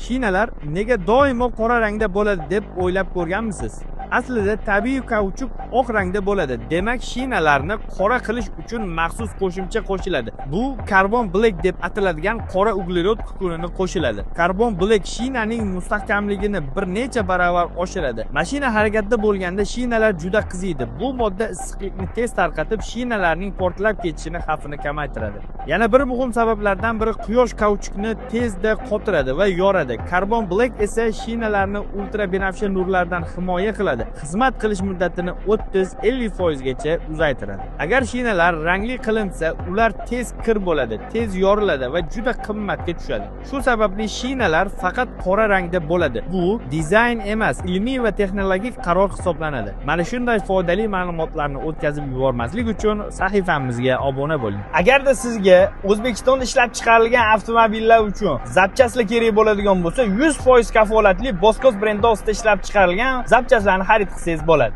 Shinalar nega doimo qora rangda bo'ladi deb o'ylab ko'rganmisiz? Aslida tabiiy kauchuk oq rangda bo'ladi. Demak, shinalarni qora qilish uchun maxsus qo'shimcha qo'shiladi. Bu Carbon Black deb ataladigan qora uglerod kukunini qo'shiladi. Carbon Black shinaning mustahkamligini bir necha baravar oshiradi. Mashina harakatda bo'lganda shinalar juda qiziydi. Bu modda issiqlikni tez tarqatib, shinalarning portlab ketishini xavfini kamaytiradi. Yana bir muhim sabablardan biri, quyosh kauchukni tezda qotiradi va yoradi. Carbon Black esa shinalarni ultrabinafsha nurlardan himoya qiladi. Xizmat qilish muddatini 30-50% gacha uzaytiradi. Agar shinalar rangli qilinsa, ular tez kir bo'ladi, tez yoriladi va juda qimmatga tushadi. Shu sababli shinalar faqat qora rangda bo'ladi. Bu dizayn emas, ilmiy va texnologik qaror hisoblanadi. Mana shunday foydali ma'lumotlarni o'tkazib yubormaslik uchun sahifamizga obuna bo'ling. Agarda sizga O'zbekistonda ishlab chiqarilgan avtomobillar uchun запчасть lar kerak bo'ladigan bo'lsa, 100% kafolatli Boscos brendi ostida ishlab chiqarilgan запчасть larni xarid qilsangiz bo'ladi.